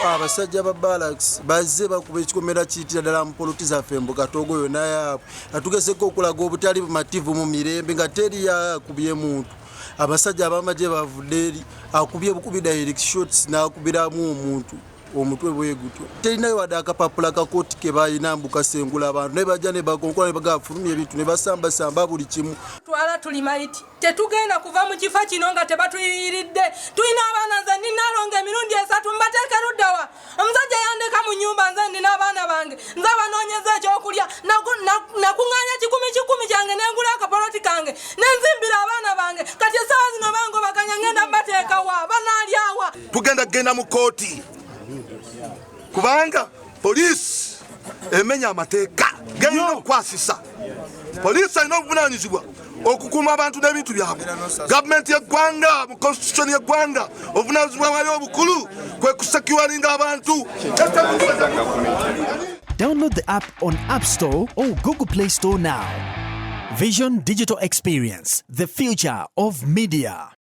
Abasajja ba barracks bazze bakuba ekikomera kiyitira ddala mu poloti zaffe mbu katogo yonna yaabwe. Atugezeko okulaga obutali bumativu mu mirembe nga teri yakubye muntu. Abasajja ab'amagye bavudde eri, akubye bukubi direct shots n'akubiramu omuntu omutwe bwe gutyo. Terinayo wadde akapapula ka kooti ke balina mbu kasengula abantu, naye bajja ne bakonkola ne bagafulumya ebintu ne basambasamba buli kimu. Twala tuli mayiti, tetugenda kuva mu kifo kino nga tebatuyiyiridde. Tulina abaana, nze ndi nalonga emirundi 3, mbateeke luddawa? Omusajja yandeka mu nyumba, nze ndina abaana bange, nze abanoonyeza ekyokulya. Nakuŋŋaanya 100 100 kyange nengula akapoloti kange nenzimbira abaana bange. Kati essaawa zino bangobaganya, ngenda mbateekawa? Banaalyawa? Tugenda kugenda mu kooti kubanga poliisi emenya amateeka gerina okukwasisa. Poliisi alina obuvunanyizibwa okukuuma abantu n'ebintu byabwe. Gavumenti yeggwanga mu constitution yeggwanga obuvunanyizibwa bwayo obukulu kwe kusecuringa abantu. Download the app on App Store or Google Play Store now. Vision Digital Experience, the future of media.